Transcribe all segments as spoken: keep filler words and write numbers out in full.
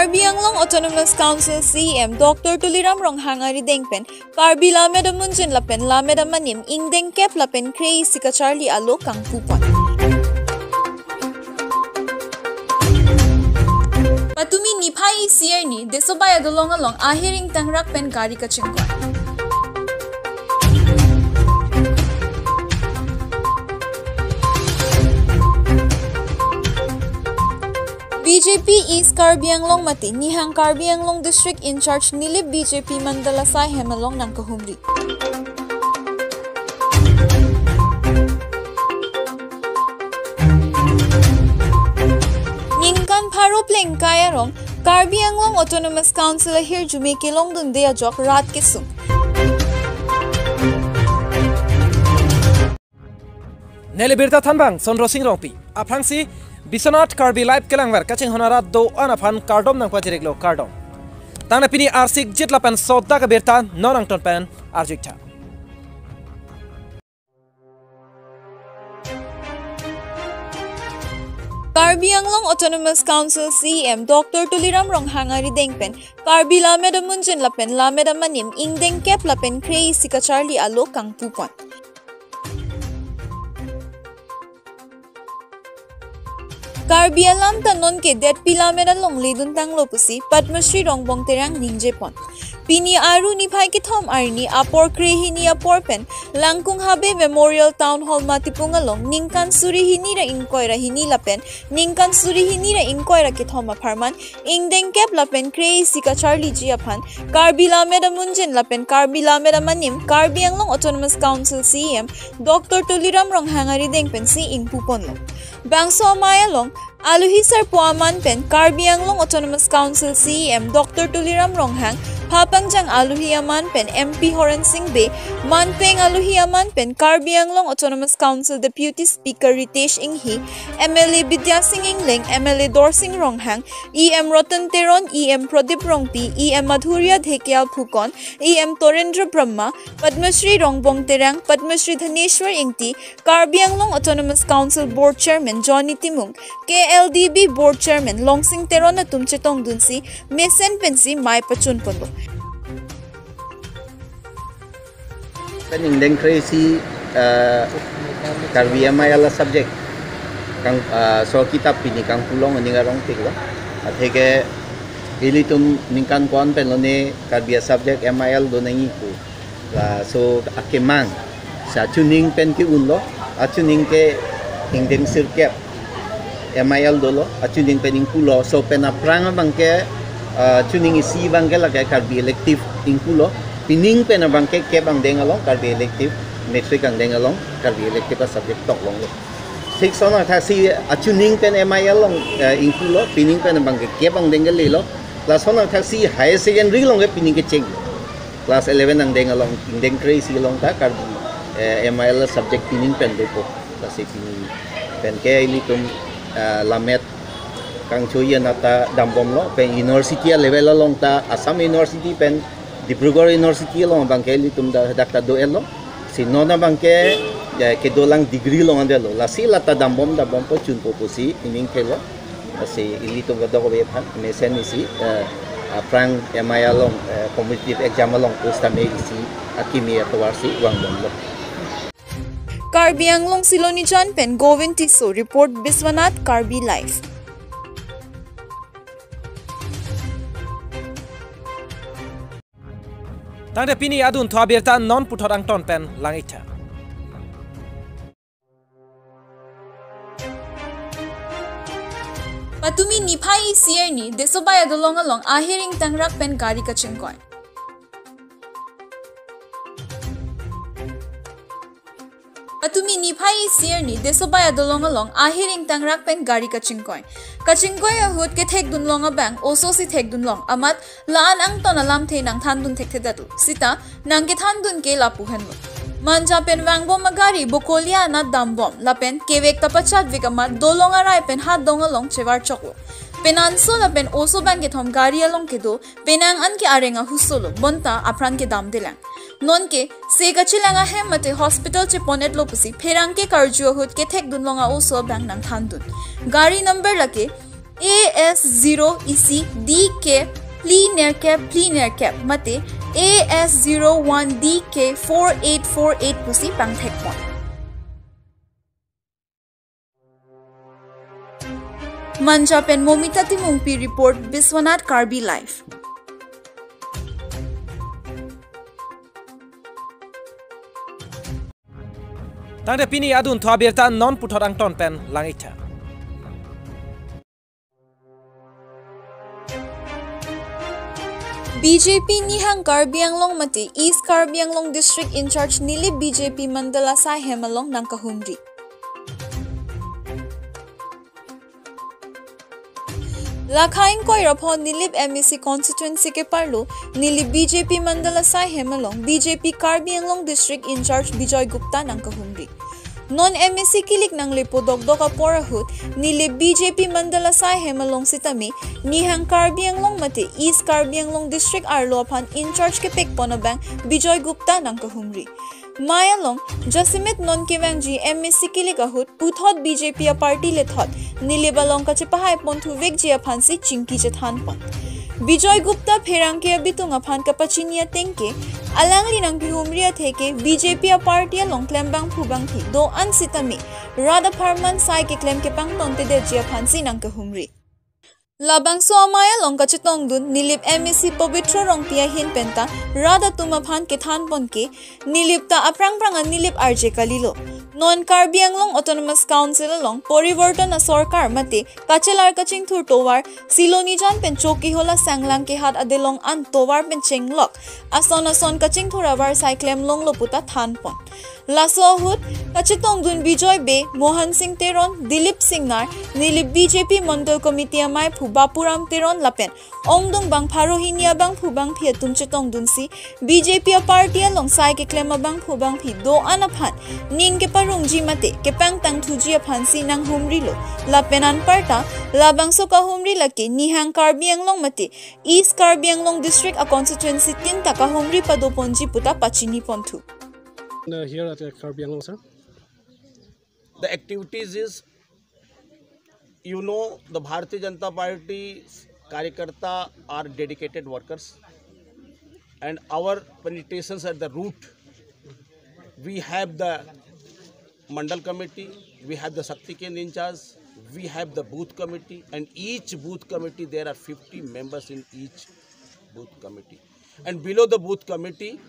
Karbi Anglong Autonomous Council C E M Doctor Tuliram Ronghang arideng pen Karbi Lammet Amunjin lapen Lammet Amanim ingdeng kep lapen kre-isi kacharli alo kangpupon. Patumi niphai isi arni Desobai adolong along ahir ingtangrak pen gari kachingkoi. B J P East Karbi Anglong mate Nihang Karbi Anglong District in-charge Nilip B J P Mandal asai hem along nangkahumri. Ningkan pharo plengkai arong Karbi Anglong Autonomous Council ahirjume kelongdunde ajok rat kesung. Neli birta thanbang Sondro Sing Rongpi. Aphrangsi Biswanath Karbi Live kelangver kachinghon arat do-an aphan kardom nangpajiriklo, kardom. Tangte pini arsik jit lapen sodak abirta non angton pen arjuiktha. Karbi Anglong Autonomous Council C E M Doctor Tuliram Ronghang arideng pen Karbi Lammet Amunjin lapen Lammet Amanim ingdeng kep lapen kre-isi kacharli alo kangpupon. Karbi alam ta nonke detpi lammet along ledun tanglo pusi Padma Shri Rongbong Terang ningjepon. Pini Aru niphai kethom arni apor krehini apor pen Langkung Habe Memorial Town Hall Matipung along ningkan suri hini ra ingkoi ra hini lapen ningkan suri hini ra ingkoi ra kethom apharman ingdeng kep lapen kre-isi kacharliji aphan Karbi Lammet Amunjin lapen Karbi Lammet Amanim Karbi Anglong Autonomous Council C E M Doctor Tuliram Ronghang arideng pensi ingpuponlo. Bangso amei along alohi sarpo aman pen Karbi Anglong Autonomous Council C E M Doctor Tuliram Ronghang, phapangjang alohi aman pen M P Horen Sing Bey, manpeng alohi aman pen Karbi Anglong Autonomous Council Deputy Speaker Ritesh Enghi, M L A Bidya Sing Engleng, M L A Dorsing Ronghang, E M Ratan Teron, E M Pradip Rongpi, E M Madhurya Dhekial Phukon, E M Torendra Brahma, Padma Shri Rongbong Terang, Padma Shri Dhaneshwar Ingti, Karbi Anglong Autonomous Council Board Chairman Johnny Timung, K L D B Board Chairman Longsing Teron atum chetongdunsi mesen pensi mei pachunponlo. Pen ingdeng kre-isi, eh, Karbi M I L subject kang, eh, so kitap pini kangpulong aning arong tiklo. Atheke ilitum ningkan ko-an pen lone Karbi subject M I L do nangji pu. Laso akemang. Si achuning pen ke-unlo, achuning ke ingdeng sirkep M I L dolo, achuning pen ingpulo, so pen aphrang abangke, ah, achuning isi abangke lake Karbi elective ingpulo, pining pen abangke kep angdeng along Karbi elective, matric angdeng along Karbi elective asubject toklonglo. Six on athaksi achuning pen M I L along, eh, ingpulo, pining pen abangke kep angdeng kelelo, lason athaksi higher secondary along ke pining kecheng. Class eleven angdeng along, ingdeng kre-isi along ta Karbi, eh, M I L subject pining pen dopo. Lasi pini pen ke ilitum, eh, lammet kangchoji anat ta dambomlo, pen university a-level along ta Assam University pen Dibrugarh University along abangke ilitum ta dak ta do-etlo. Si non abangke, eh, kedolang degree along andelo. Lasi lata dambom dambompo chunpo pusi ining thelo. Lasi ilitum kadokave aphan mesen isi, eh, aphrang M I L along, eh, competitive exam along post tame isi akimi atovar si vangdamlo. Karbi Anglong Silonijan pen Govind Tisso report, Biswanath Karbi Live. Tangte pini adunthu abirta non puthot angton pen lang-iktha. Patumi niphai isi arni Desobai adolong along ahir ingtangrak pen gari kachingkoi. Patumi niphai isi arni Desobai adolong along ahir ingtangrak pen gari kachingkoi. Kachingkoi ahut kethekdunlong abang oso si thekdunlong amat la-an angton alamthe nangthandun thekthedetlo. Sita nangkethandun ke lapu henlo. Manja pen vangbom agari Bokolia anat dambom lapen kevek ta pachatvek amat dolong arai pen hadong along chevar choklo. Penanso lapen oso bang kethom gari along kedo, penang an ke areng ahusolo, bonta apran kedamdelang. Nonke se kachelang ahem mate hospital chepon-etlo pusi pherangke karju ahut kethekdunlong a-oso abang nangthandun. Gari number lake A S zero isi D K phli nerkep phli nerkep mate A S zero one D K four eight four eight pusi pangthekpon. Manja pen Momita Timungpi report, Biswanath Karbi Live. Tangte pini adunthu abirta non puthot angton pen lang-iktha. B J P Nihang Karbi Anglong mate East Karbi Anglong District Incharge Nilip B J P Mandal asai hem along nangkahumri. Lakha ingkoi ra pho Nilip M A C constituency keparlo Nilip B J P Mandal asai hem along B J P Karbi Anglong District Incharge Bijoy Gupta nangkahumri. Non M A C kilik nanglepo dokdok apor ahut Nilip B J P Mandal asai hem along sitame Nihang Karbi Anglong mate East Karbi Anglong District arlo aphan incharge kepekpon abang Bijoy Gupta nangkahumri. Mei along jasemet non kevangji M A C kilik ahut puthot B J P aparty lethot Nilip along kachepahaiponthu vekji aphansi chingki chethanpon. Bijoy Gupta pherangke abitung aphan kapachini ateng ke, alangli nangkehumri atheke B J P aparty along klembangphu bangphi do-an sitame rat apharman sai keklem kepangtontedetji aphansi nangkehumri. Labangso amei along kachetongdun Nilip M A C Pobitro Rongpi ahin penta rat atum aphan kethanpon ke, Nilip ta aphrang phrang a-Nilip arje kalilo. Non Karbi Anglong Autonomous Council along poriborton asorkar mate kachelar kachingthur tovar Silonijan pen Chokihola Sanglang kehat adelong an tovar pen chenglok ason ason kachingthur avarsai klemlonglo puta thanpon. Laso ahut kachetongdun Bijoy Bey, Mohan Singh Teron, Dilip Singnar, Nilip B J P Mandal Committee ameiphu Bapuram Teron lapen ongdung bang pharo hini abangphu bangphi atum chetongdunsi B J P aparty along sai keklem abangphu bangphi do-an aphan ning keparungji mate kepangtangthuji aphansi nanghumrilo. Lapen anparta labangso kahumri lake Nihang Karbi Anglong mate East Karbi Anglong District a-constituency tin ta kahumri padoponji puta pachiniponthu. Uh, here at, uh, Karbi Anglong, sir. The activities is, you know, the Bharatiya Janata Party karyakarta are dedicated workers, and our penetrations at the root, we have the Mandal Committee, we have the Shakti Kendra in charge, we have the booth committee, and each booth committee there are fifty members in each booth committee. And below the booth committee,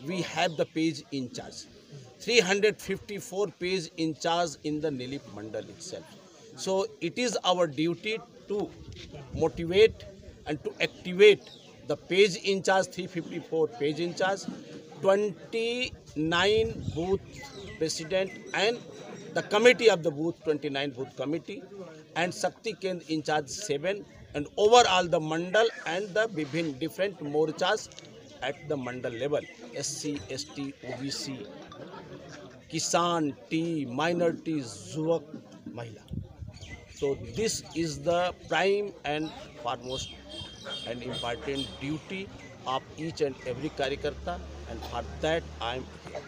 we have the page in charge. Three hundred fifty-four page in charge in the Nilip Mandal itself. So it is our duty to motivate and to activate the page in charge, three fifty-four page in charge, twenty-nine booth president and the committee of the booth, twenty-nine booth committee, and Shakti Kendra in charge seven, and overall the mandal and the bibhin different morchas at the mandal level, S C, S T, O B C, Kisan, Tea, Minorities, Yuvak, Mahila. So this is the prime and foremost and important duty of each and every karyakarta, and for that I am here.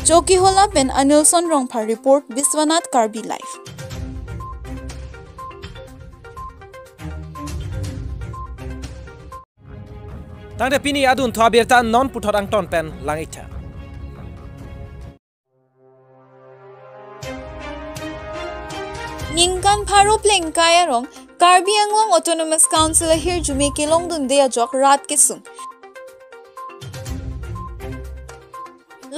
Chokihola pen Anilson Rongphar report, Biswanath Karbi Live. Tangte pini adunthu abirta non puthot angton pen lang-iktha. Ningkan pharo plengkai arong Karbi Anglong Autonomous Council ahirjume kelongdunde ajok rat kesung.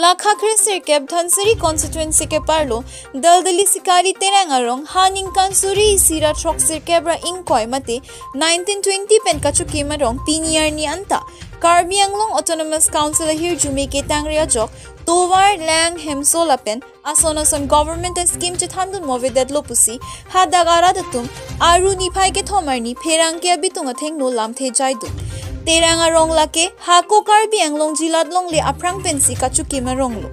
Lakha kre sirkep Dhansiri constituency keparlo Daldali Sikari Terang arong ha ningkan suri isi ra throksirkep ra ingkoi mate nineteen twenty pen kachokim arong pini arni anta Karbi Anglong Autonomous Council ahirjume ketangri ajok tovar, lang, hemso lapen ason ason government scheme chethandun movedetlo pusi hadak arat atum Aru niphai kethom arni pherangke abitung athengno lamthe jaidun. Terang arong lake hako Karbi Anglong jilat longle aphrang pensi kachokim aronglo.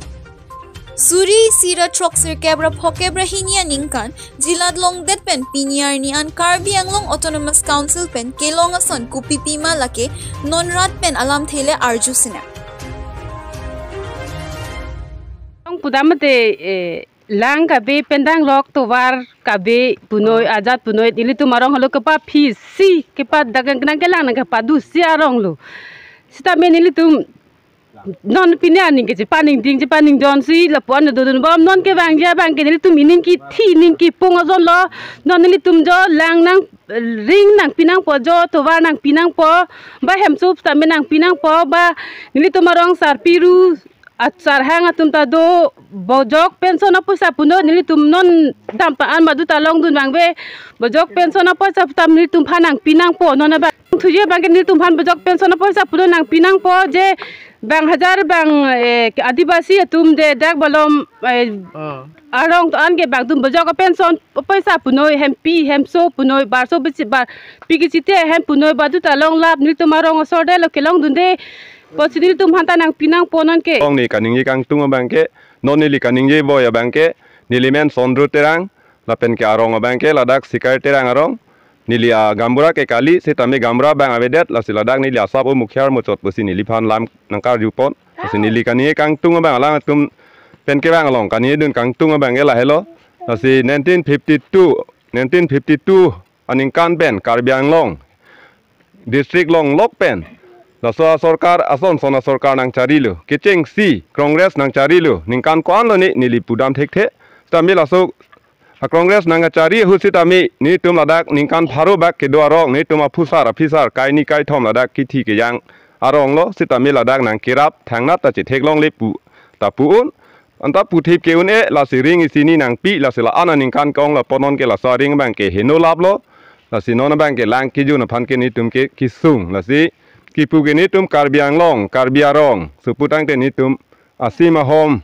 Suri isi ra throksirkep ra phokep ra hini aningkan jilat longdet pen pini arni an Karbi Anglong Autonomous Council pen kelong ason kopipima lake non rat pen alamthe le arju sinang. Ong pudamate, eh, Lang kabe pen danglok tovar kabe punoi, ah, ajat punoi nelitum arong helo kepaphisi kepa dagang nangkelang nangkepadu si arong lo. Sitame nelitum non pini aning ke chepaningding chepaningdon si lapu-an dodun bom, non kevangji abang ke nelitum ining kithi ining kipung ajon lo. Non nelitum jo lang nang ring nangpi nangpo, jo tovar nangpi nangpo, ba hemso sitame nangpi nangpo, ba nelitum arong sarpi ru asarhang atum ta do, bojok pension apoisa punoi nelitum non dampa an madu ta longdun vangve, bojok pension apoisa tam nelitum phan nangpi nangpo. Non abang thuji abang ke nelitum phan bojok pension apoisa punoi nangpi nangpo, je bang hajar bang, eh, Adivasi atum je dak Balom, eh, ah, arong to an ke bang atum bojok pension apoisa punoi, hempi hemso punoi, barso bisi bar pi kechite hem punoi, badu ta longlap nelitum arong asor de lo kelongdunde. Pusi nelitum phan ta nangpi nangpo non ke. Ong ni kaningje kangtung abang ke, non neli kaningje boi abang ke, neli men Sondro Terang, lapen ke arong abang ke ladak Sikar Terang arong. Neli a gaonbura ke kali, sitame gaonbura abang avedet, lasi ladak neli asap o mukhiar muchot pusi neliphan lam nangkarjupon. Lasi neli kaningje kangtung abang alangtum pen kevang along kaningjedun kangtung abang ke lahelo. Lasi nineteen fifty-two, nineteen fifty-two aningkan pen Karbi Anglong district longlok pen laso asorkar ason son asorkar nangcharilo, kechengsi Congress nangcharilo, ningkan ko-an lo ni neli pudam thekthe. Sitame laso a Congress nangkachari ahut sitame nelitum ladak ningkan pharo bak kedo arong, nelitum aphusar aphisar kaini kaithom ladak kithi kejang arong lo, sitame ladak nangkerap thangnat ta chetheklongle pu ta pu-un, anta puthip ke-un-e, lasi ring isi ni nangpi, lasi la-an aningkan ke-ong lapu non ke laso aring abang ke heno lap lo. Lasi non abang ke lang kejun aphan ke nelitum ke kesung, lasi kipu ke nelitum Karbi Anglong, Karbi arong, supu tangte nelitum asim ahom,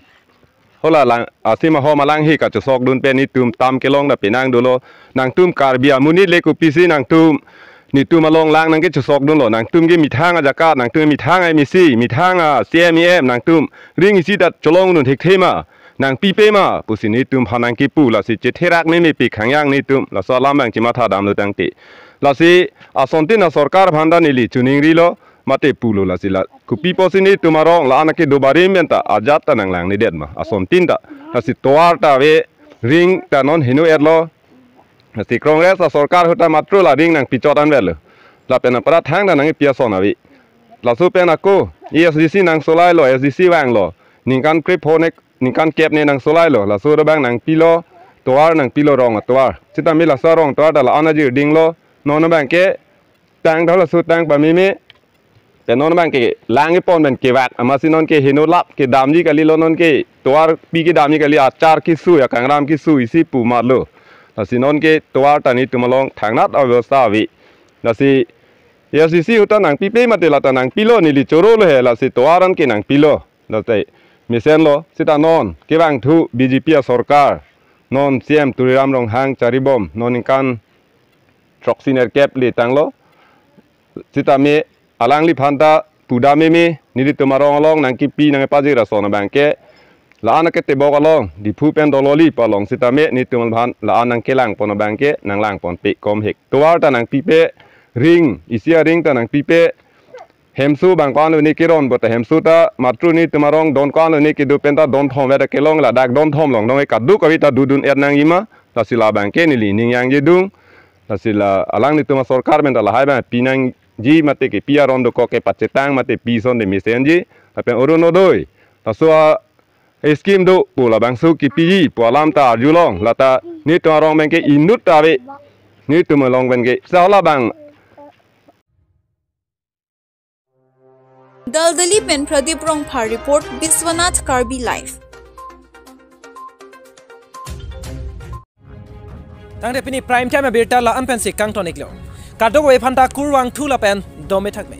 hola lang, asim ahom alanghe kachesokdun pen nelitum tam kelong da penang dolo. Nangtum Karbi amonit le kopisi nangtum nelitum along lang nangkechesokdunlo. Nangtum ke methang ajakat, nangtum methang a-M A C, methang a-C M, E M, nangtum ring isi ta cholongdun thekthe ma, nangpipe ma pusi nelitum phan nangkipu, lasi chetherak meme pi khangyang nelitum laso alam abang chematha damlo tangte. Lasi asontin asorkar aphan ta neli choningrilo, mate pulo, lasi la kopi pusi nelitum arong la-an ke do barim pen ta ajat ta nanglangledet ma asontin ta. Lasi tovar ta ave, ring ta non heno-etlo. Lasi Congress asorkar ahut ta matro la ring nangpichot anvetlo. Lapen apra thang ta nangpi ason ave. Laso pen ako A S D C nangsolailo, A S D C vanglo. Ningkan krepho ne, ningkan kep ne nangsolailo. Laso ro abang nangpilo, tovar nangpilo, rong atovar. Sitame laso rong tovar ta la-an ajirdinglo. Non abang ke tang dolo, laso tang pameme. Pen non abang ke lang epon pen kevak, amatsi non ke heno lap, kedamji kalilo, non ke tovar pi kedamji kali, achar keso, akangram keso isi pu matlo. Lasi non ke tovar ta nelitum along thangnat abevasta ave. Lasi A S D C ahut ta nangpipe mate la ta nangpilo, neli chorolo he, lasi tovar an ke nangpilo. Lasi mesenlo, sita non kevangthu B J P asorkar, non C M Tuliram Ronghang charibom, non ningkan throksi nerkep le tanglo. Sitame alangliphan ta pudam meme, nelitum arong along nangkipi nangpajir ason abang ke la-an ketebok along, Diphu pen Dololi pu along sitame nelitum aphan la-an nangkelangpon abang ke nanglangponpe komhek. Tovar ta nangpipe, ring, isi aring ta nangpipe, hemso bang ko-an lo ne keron, bota hemso ta matro nelitum arong don ko-an lo ne kedo pen ta don thom vet ta kelong, ladak don thom long dong e, kadokave ta dodun-et nangji ma, lasi labang ke neli ning yangjedung. Lasi la alanglitum asorkar pen ta lahai abang pinangji mate kepi aron dokok kepachetang mate pi ason de mesenji. Lapen Orunodoi laso a-scheme do pu labangso kepiji pu alam ta arjulong, lata nelitum arong abang ke inut ta ave, nelitum along abang ke. Sa labang Daldali pen Pradip Rongphar report, Biswanath Karbi Live. Tangte pini Prime Time abirta la-an pensi kangton-iklo. Kadokave aphan ta kurvangthu lapen dome thakme.